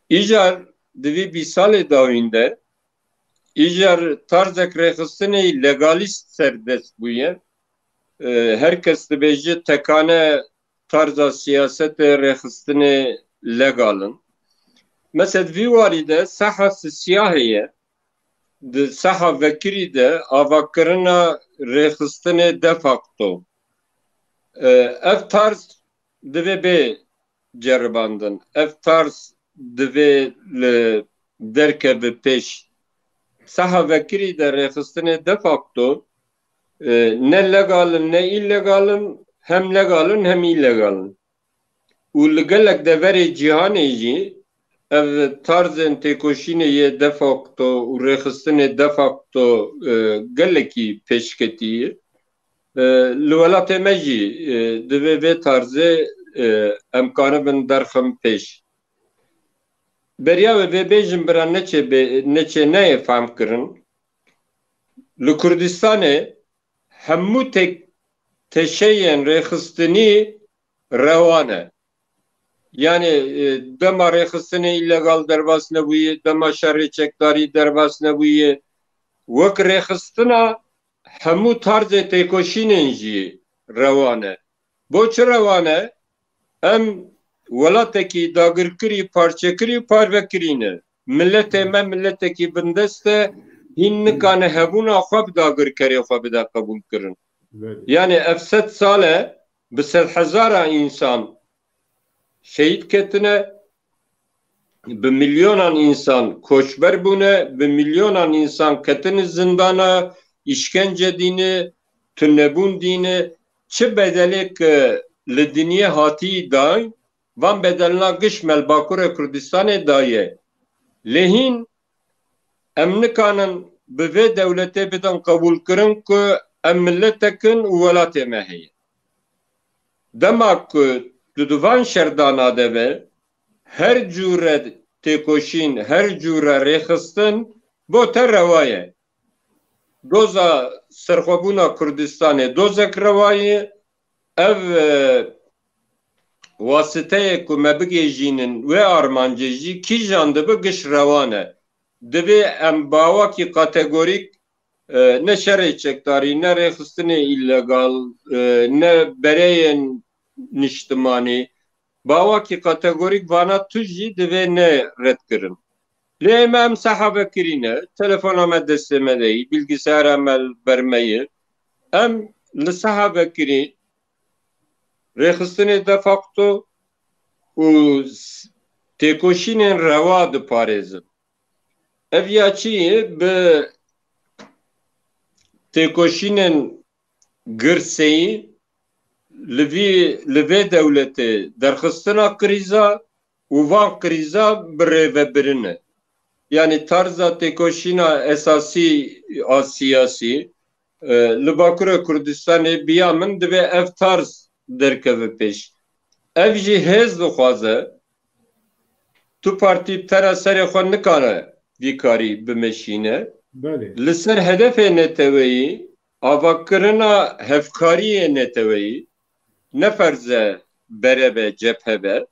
Îcar di vî bîst salê dawîn de, îcar tarzek rêxistinê legalîst serdest bûye. E, her kes dibêje tekane tarza siyasetê rêxistinê legal in. Mesela di vî warî de seha sisiyahê ye, di seha vekirî de avakirina rêxistinê de facto. E, ev tarz divê bê ceribandin. Ev tarz divê li derkeve pêş. Seha vekirî de rêxistinê de facto, e, ne legal in, ne îlegal in, hem legal in, hem îlegal in. Û li gelek deverê cîhanê jî ev tarzên têkoşînê yê de facto û rêxistinê de facto, e, gelekî pêşketî ye. E, li welatê me jî, e, divê vê tarzê, e, em karibin derxin pêş. Beriya wê vê bêjim bira neçê bê-, neçê neyê fehm kirin. Li Kurdistanê hemû tek-, teşeyên rêxistinî rewa ne. Yani, e, dema rêxistinê îlegal derbas nebûye, dema şerê çekdarî derbas nebûye, wek rêxistina hemû tarzê têkoşînên jî rewa ne. Bo çi rewa ne? Em welatekî dagirkirî, parçekirî û parvekirî ne. Miletê me miletekî bindest e, hîn nikane hebûna xwe bi dagirkerê xwe bide qebûlkirin. Belê. Yani ev sed sal e bi sedhezara însan şehîd ketine, bi milyonan însan koçber bûne, bi milyonan însan ketine zindana, îşkence dîne, tunebûn dîne, çi bedelê ki li dinyê hatî dayîn, van bedelna giş me li Bakurê Kurdistanê daye. Lê hîn em nikanin bi vê dewletê bidin qebûlkirin ku em miletek in û welatê me heye. Dema ku tu di van şerdana de be, her cûre têkoşîn, her cûre rêxistin bo te rewa ye. Doza serxwebûna Kurdistanê dozek rewa ye. Ev, e, wasiteyê ku me bigihîjînin wê armancê jî kîjan dibe giş rewa ne. Divê em bi awakî kategorîk, e, ne şerê çekdarî, ne rêxistinê îlegal, e, ne bereyên niştimanî, bi awakî kategorîk vana tu jî divê ne redkirin. Lê em, em seha vekirî ne, telefona me destê me de yî, bilgisayara me li ber me ye. Em li seha vekirî rêxistinê de facto û s-, têkoşînên rewa diparêzin. Ev ya çi ye? Bi têkoşînên girseyî li vî, li vê dewletê derxistina krîza û van krîza bi rêvebirine. Yani tarza têkoşîna esasî a siyasî, e, li Bakurê Kurdistanê biya min divê ev tarz derkeve pêş. Ev jî hêz dixwaze, tu partî bi te re serê xwe nikare vî karî bimeşîne. Belê. Li ser hedefê neteweyî, avakirina hevkariyê neteweyî, ne ferz e bere be, cephe be,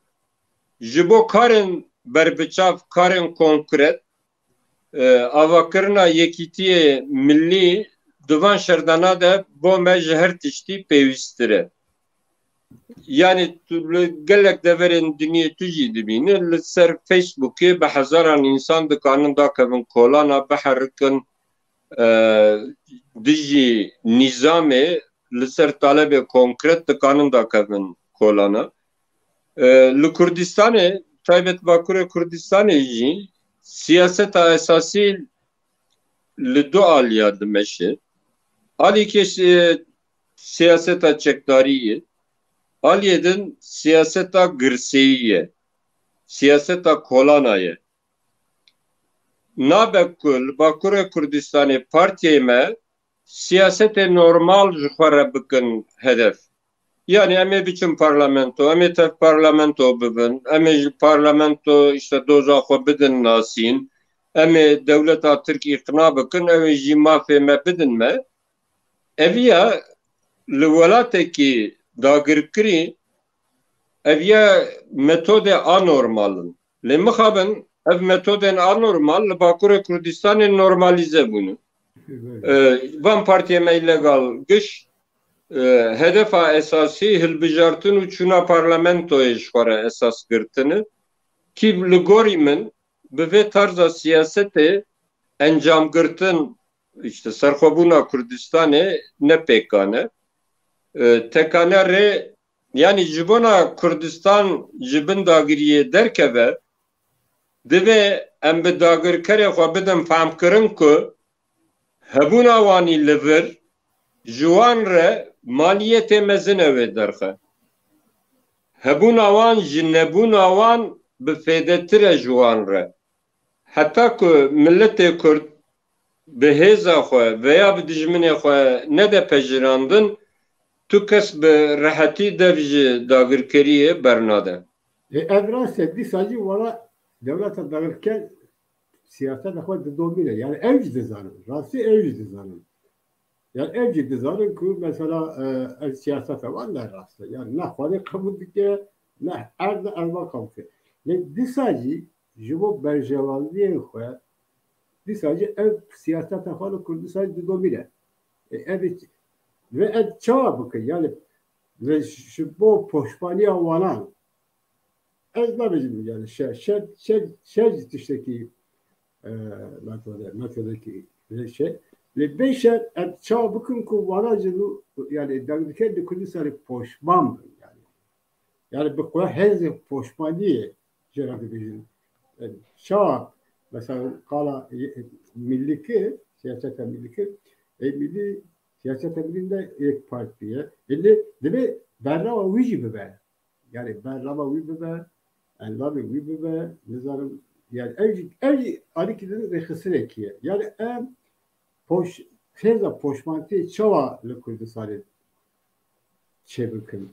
ji bo karên berbiçav, karên konkret, e, avakirina yekîtiyê milî di van şerdana de bo me ji her tiştî pêwîsttir e. Yani tu li gelek deverên dinyê tu jî dibînî, li ser Facebookê bi hezaran însan dikanin dakevin kolana, biherikin, e, dijî nîzamê, li ser talebê konkret dikanin dakevin kolana. E, li Kurdistanê, taybet Bakurê Kurdistanê jî siyaseta esasî li du aliya dimeşe. Alîkê si-, siyaseta çekdarî ye, aliyê din siyaseta girseyî ye, siyaseta kolana ye. Nabe ku li Bakurê Kurdistanê partiyê me siyasetê normal ji xwe re bikin hedef. Yani em ê biçin parlamento, em ê tev parlamento bibin, em ê ji parlamento işte doza xwe bidin nasîn, em ê dewleta Tirk îqna bikin, ew ê jî mafê me bidin me. Eviya li welatekî dagirkirî, eviya metodê anormal in. Lê mixabin ev metodên anormal li Bakurê Kurdistanê normalîze bûne. Van partiyê me îlegal giş, e, hedefa esasî hilbijartin û çûna parlamentoyê ji xwe re esas girtine. Kî li gorî min bi vê tarza siyasetê encamgirtin, işte serxwebûna Kurdistanê ne pêkan e. E, tekane rê, yani ji bona Kurdistan ji bin dagiriyê derkeve, divê em bi dagirkerê xwe bidin fehmkirin ku hebûna wanî li vir ji wan re maliyetê mezin ew ê derxe. Hebûna wan ji nebûna wan bi fêdetir e ji wan re. Heta ku miletê Kurd bi hêza xwe veya bi dijminê xwe nede pejirandin, tu kes bi rehetî dev ji dagirkeriyê bernade. E, ev rast e, dîsa jî wala dewleta dagirker siyaseta xwe didomîne. Yani ew jî dizanin. Rastî ew jî dizanin. Yani ev jî dizanin ku mesela, e, ev siyaseta wan ne rast e. Yani ne Xwedê qebûl dike, ne erd, ne erba qebûl dike. Lê dîsa jî ji bo berjewendiyên xwe, dîsa jî ev siyaseta xwe li Kurdistanê didomîne. E, ev ve ev çawa bikin? Yani ve ji bo poşbaniya wanan, ez nabêjim yani şer, şer, şer, şer jî tiştekî, e, metode, metodekî vê şey. Lê bê şer em çawa bikin ku wana ji nû, yani dengdikê di Kurdistanê poşman bin yani. Yani bi xwe hêzê poşmaniyê jê re dibêjin. E, çawa mesela qala, e, millî kir, siyaseta millî kir, e, millî, siyaseta millî ne yek partî ye. E, lê divê bernawa wî jî bibe. Yani bernama wî bibe, endamê wî bibe, nizanim, yani ev jî, ev jî alîkî din rêxistinekî ye. Yani em poş-, hêza poşmantiyê çawa li Kurdistanê çêbikin?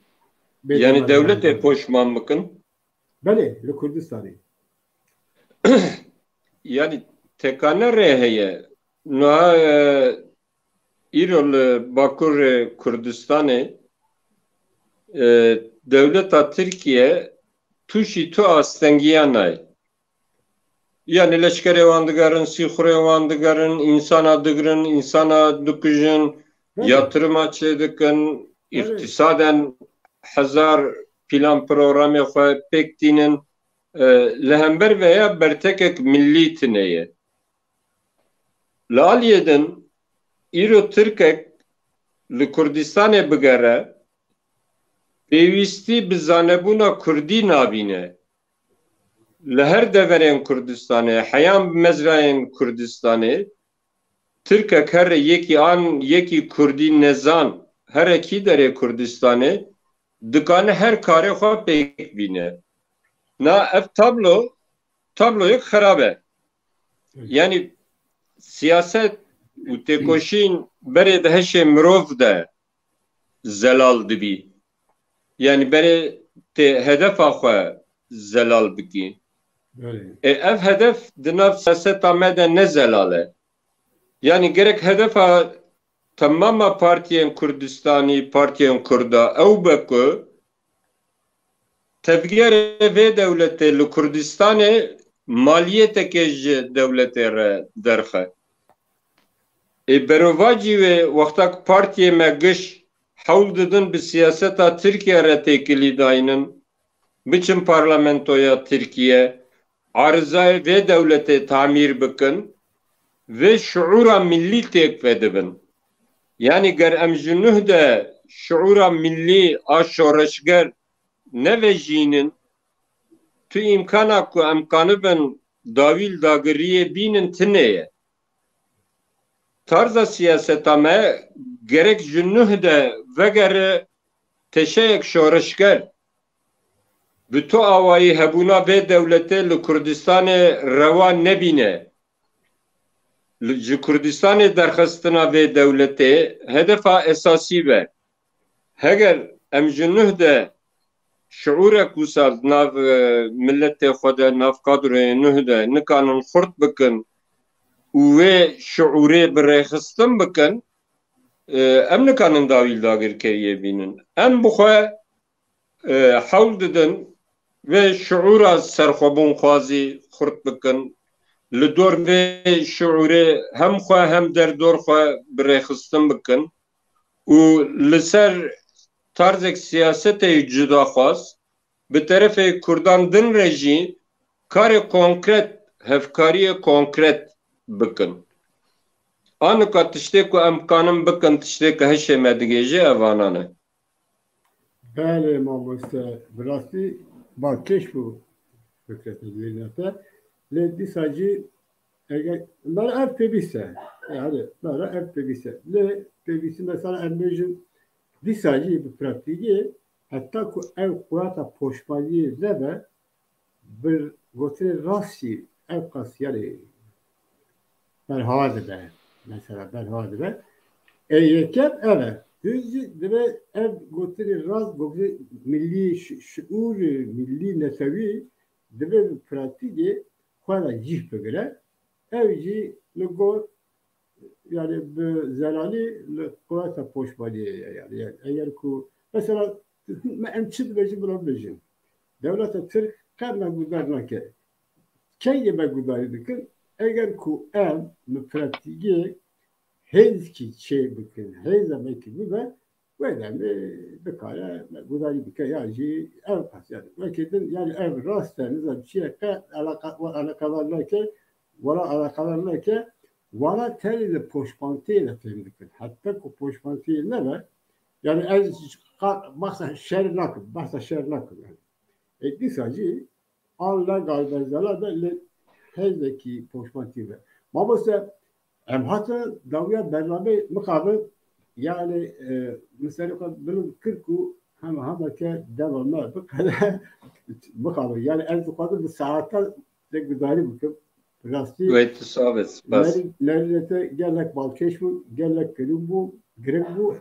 Bê Yani dewletê poşman bikin? Belê, li Kurdistanê. Yani tekane rê heye. Niha, e, îro li Bakurê Kurdistanê, e, dewleta Tirkiye tûşî tu astengiyan nayê. Yani leşkerê wan digerin, sîxurê wan digerin, însana digirin, însana dikujin, Belê. yatırima çêdikin, Belê. îqtîsaden hezar plan programê xwe pêk tînin. E, li hember veya bertekek millî tune ye. Li aliyê din, îro Tirkek li Kurdistanê bigere, pêwîstî bi zanebûna Kurdî nabîne. Li her deverên Kurdistanê, heyan bi mezrayên Kurdistanê, Tirkek here yekî an yekî Kurdî nezan, here kî derê Kurdistanê, dikane her karê xwe pêk bîne. Na ev tablo, tabloyek xerab e. Yani siyaset û têkoşîn berê di heşê mirov de zelal dibî. Yani berê tê hedefa xwe zelal bikî. Belê. E, ev hedef di nav siyaseta me de ne zelal e. Yani gerek hedefa temama partiyên Kurdistanî, partiyên Kurda ew be ku tevgerê vê dewletê li Kurdistanê maliyeteke ji dewletê re derxe. Ê berovacî wê wexta ku partiyê me giş hewl didin bi siyaseta Tirkiye re têkilî daynin, biçin parlamentoya Tirkiye, arizayê vê dewletê tamîr bikin, vê şiûra millî têk vedibin. Yani ger em ji nuh de şiûra millî a şoreşger nevejînin, tu îmkana ku em kanibin dawî li dagiriyê bînin tune ye. Tarza siyaseta me gerek ji nuh de vegere teşeyek şoreşger. Bi tu awayî hebûna vê dewletê li Kurdistanê rewa nebîne. Li, ji Kurdistanê derxistina vê dewletê hedefa esasî be. Heger em ji nuh de şiûrek wisa di nav, e, miletê xwe de, nav kadroyê nuh de nikanin xurt bikin û wê şiûrê bi rêxistin bikin, e, em nikanin dawî li dagirkeriyê bînin. Em bi xwe, e, hewl didin vê şiûra serxwebûnxwazî xurt bikin. Li dor vê şiûrê hem xwe hem derdor xwe bi rêxistin bikin û li ser tarzek siyasetê cudaxwaz bi terefê Kurdan din re jî karê konkret, hevkariyê konkret bikin. Anika tiştê ku em kanin bikin, tiştê ku hişê me digêje, ev anan e. Belê mamoste, bi rastî balkêş bû fikretê li vê te. Lê dîsa jî eger, me re ev pêwîst e. Yani, me re ev pêwîst e. Lê pêwîstî mesela em bêjin, dîsa jî bi pratîkê, heta ku ev quweta poşmaliyê nebe, bi gotinê rast jî ev qas yani berhava dibe. Mesela berhava dibe. Ê yekem ev e. Dû jî divê ev gotinê rast, gotinê millî, şi-, şiûr millî netewî divê bi pratîkê xwe re cih bigire. Ev jî li gor, yani bi zelalî li quweta poşmaliyê ye. Yani, yani eger ku mesela me em çi dibêjin, bila bibêjin. Dewleta Tirk qet me guhdar nake. Kengê me guhdarî dikin? Eger ku em bi pratîkê hêzkî çê bikin, hêza me kî bibe, wê demê bikare me guhdarî bike ya jî ev qas yani. Wekî din yani ev rast e, nizam çi ye, qe eleqa-, eleqedar neke, wela eleqedar neke, wela tenê li poşmantiyê de fêm dikin. Heta ku poşmantiyê nebe, yani ez qa-, behsa şer nakim, behsa şer nakim yani. E, dîsa jî an legal be, zelal be, li hêzekî poşmantî be. Mamoste, em hatin dawiya bernameyê mixabin, yani, e, min serê xwe bilind kir ku hema hema ke dema me biqede mixabin. Yani ez dixwazim bi saetan te gudarî bikim. Rastî Wê tu sax be, spas. Nerî-, nerînê te gelek balkêş bû, gelek giring bû, giring bû.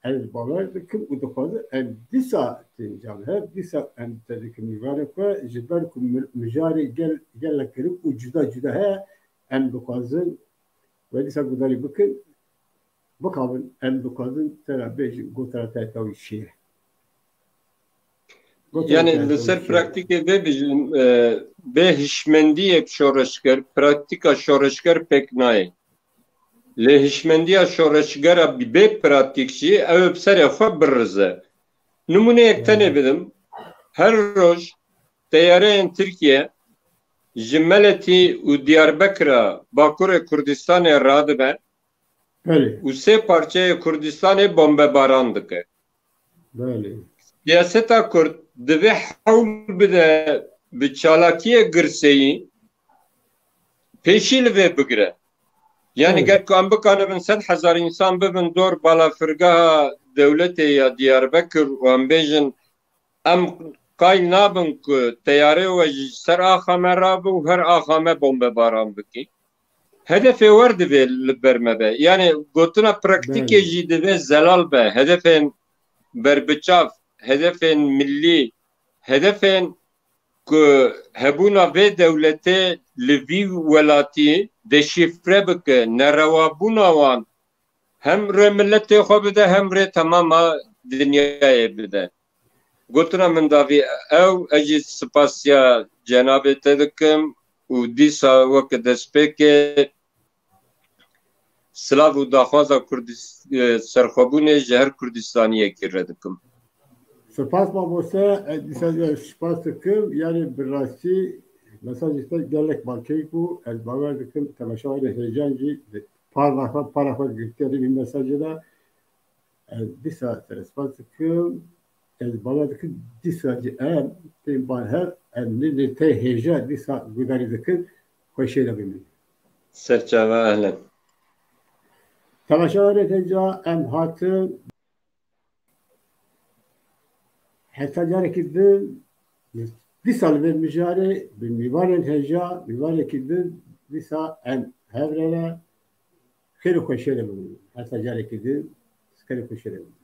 Ez bawer dikim û dixwazim em dîsa têncam hev, dîsa em te dikin mîvanê xwe, ji ber ku mi-, mijarê gel-, gelek kirin û cuda cuda heye, em dixwazin we dîsa gudarî bikin, bixabin, em dixwazin te re bêjin, gotara te tawî çi ye? Gotara Yani te li ser tawî çi ye? Praktîkê vê bijîm, e, bê hişmendiyek şoreşger, praktîka şoreşger pêk nayê. Lê hişmendiya şoreşgera bê pratîk jî ew ê bi serê xwe birize. Nimûneyek tenê bidim. Her roj teyareyên Tirkiye ji Meletî û Diyarbekira Bakurê Kurdistanê radibe Belê. û sê parçeyê Kurdistanê bombebaran dike. Belê. Siyaseta Kurd divê hewl bide bi çalakiyê girseyî pêşî li vê bigire. Yani Belê. ger ku em bikanibin sed hezar însan bibin dor balafirgeha dewletê ya Diyarbekir û em bêjin, em qayîl nabin ku teyarê we ji ser axa me rabe û her axa me bombebaran bikî. Hedefê wer divê li ber me be. Yani gotina praktîkê Belê. jî divê zelal be. Hedefên berbiçav, hedefên millî, hedefên ku hebûna vê dewletê li vî welatî deşîfre bike, nerewabûna wan hem rê miletê xwe bide, hem rê temama dinyayê bide. Gotina min davî ew, ez jî sipasiya cenabê te dikim û dîsa weke destpêkê silav û daxwaza Kurdis-, e, serxwebûnê ji her Kurdistaniyekî re dikim. Spas mamoste, ez dîsa spas dikim. Yani bi rastî mesajê te gelek balkêş bû. Ez bawer dikim temaşevanê hêjan jî para xwe, para xwe girtiye di vî mesajê de. Ez dîsa te re spas dikim. Ez bawer dikim dîsa jî em tên ba hev, em li, li te hêja dîsa gudarî dikin. Xweşiyê de bimînin. Serçava ehlen. Temaşevanê hêja em hatin. Heta carekî din, dîsa li vê mijarê bi mîvanên hêja, mîvanekî din dîsa em hev re ne. Xêr û xweşiyê de bibin. Heta carekî din, xêr û xweşiyê de bibin.